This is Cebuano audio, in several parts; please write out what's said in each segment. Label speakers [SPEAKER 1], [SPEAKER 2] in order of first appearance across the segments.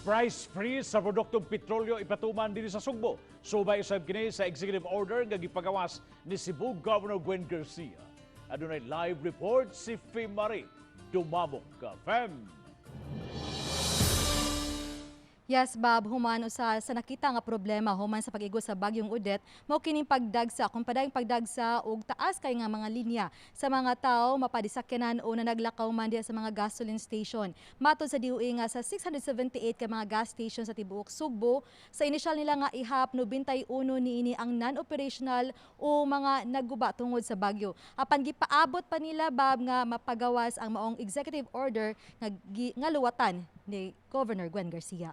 [SPEAKER 1] Price freeze sa produktong petrolyo ipatuman dinhi sa Sugbo. Subay usab kini sa executive order nga gipagawas ni Cebu Governor Gwen Garcia. Adunay live report si Femarie Dumabok. Fem.
[SPEAKER 2] Yes, Bob, human usa sa nakita nga problema human sa pag-igo sa Bagyong Odette, mao kining pagdagsa, kung padayong pagdagsa og taas kay nga mga linya sa mga tao mapadisakyanan o na naglakaw man diha sa mga gasoline station. Matod sa DOE nga sa 678 ka mga gas station sa tibuok Sugbo, sa inisyal nila nga ihap, 91 niini ang non-operational o mga nagguba tungod sa bagyo. Apan gipaabot pa nila, Bob, nga mapagawas ang maong executive order nga luwatan ni Governor Gwen Garcia.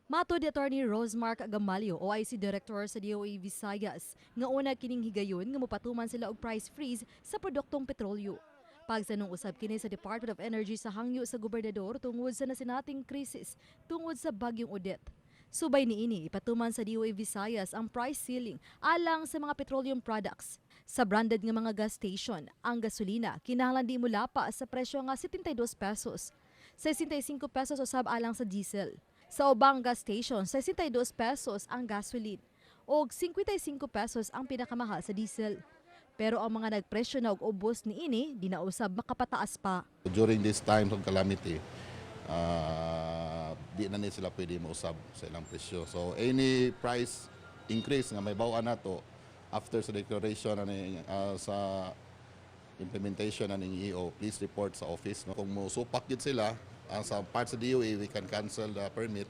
[SPEAKER 2] Matod ni Attorney Rosemark Gamalio, OIC Director sa DOE Visayas, nga una kining higayon nga mopatuman sila og price freeze sa produktong petrolyo. Pagsanong usab kini sa Department of Energy sa hangyo sa gobernador tungod sa nasinating krisis tungod sa Bagyong Odette. Subay niini, ipatuman sa DOE Visayas ang price ceiling alang sa mga petroleum products. Sa branded nga mga gas station, ang gasolina kinahanglan di molapa sa presyo nga 72 pesos. 65 pesos usab alang sa diesel. Sa ubang gas station, 62 pesos ang gasoline o 55 pesos ang pinakamahal sa diesel. Pero ang mga nagpresyo na og ubos niini, di na usab makapataas pa.
[SPEAKER 3] During this time of calamity, di na ni sila pwede mausab sa ilang presyo. So any price increase nga mahibaw-an nato after sa declaration ani sa implementation ng EO, please report sa office. No? Kung mosupak gyud sila, ang sa part sa DOE, we can cancel the permit.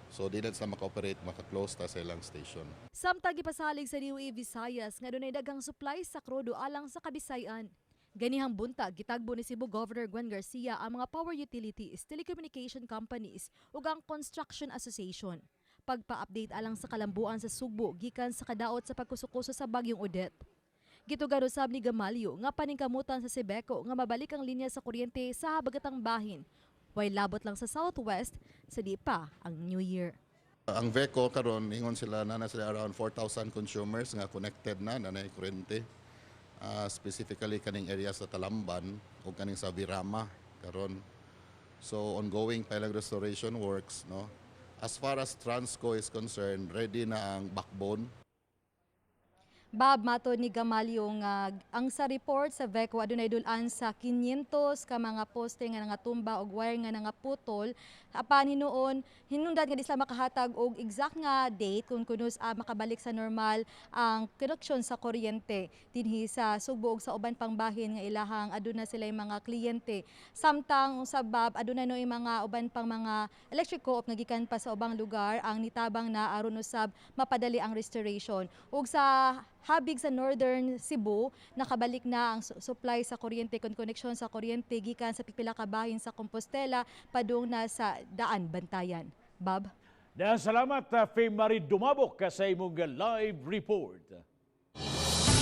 [SPEAKER 3] So di na sila maka-operate, maka-close ta sa ilang station.
[SPEAKER 2] Samtang gipasalig sa DOE Visayas nga dunay daghang supply sa krudo alang sa Kabisayan. Ganihang buntag, gitagbo ni Cebu Governor Gwen Garcia ang mga power utilities, telecommunication companies ug ang Construction Association. Pagpa-update alang sa kalambuan sa Sugbo gikan sa kadaot sa pagkusukuso sa Bagyong Odette. Gitugan usab ni Gamalio nga paningkamutan sa Cebeco nga mabalik ang linya sa kuryente sa habagatang bahin. Way labot lang sa Southwest sa di pa ang New Year.
[SPEAKER 3] Ang VECO karon, ingon sila na sila around 4,000 consumers nga connected na na kuryente. Specifically kaning area sa Talamban o kaning sa Virama karon. So ongoing pa ilang restoration works, no. As far as Transco is concerned, ready na ang backbone.
[SPEAKER 2] Bob, matod ni Gamalio nga ang sa report sa VECO, adunay dul-an sa 500 ka mga poste nga nangatumba og wire nga nangaputol. Apan hinuon hinungdan nga di sila makahatag og exact nga date kung kanus-a makabalik sa normal ang koneksyon sa kuryente dinhi sa Sugbo ug sa uban pang bahin nga ilahang aduna sila mga kliyente. Samtang sa Bob, aduna no mga uban pang mga electric co-op nga gikan pa sa ubang lugar ang nitabang na aron usab mapadali ang restoration. Ug sa habig sa Northern Cebu, nakabalik na ang supply sa kuryente kon koneksyon sa kuryente gikan sa pipila ka bahin sa Compostela padung na sa Daan Bantayan. Bob?
[SPEAKER 1] Daghang salamat, Faye Marie Dumabok, sa imong live report.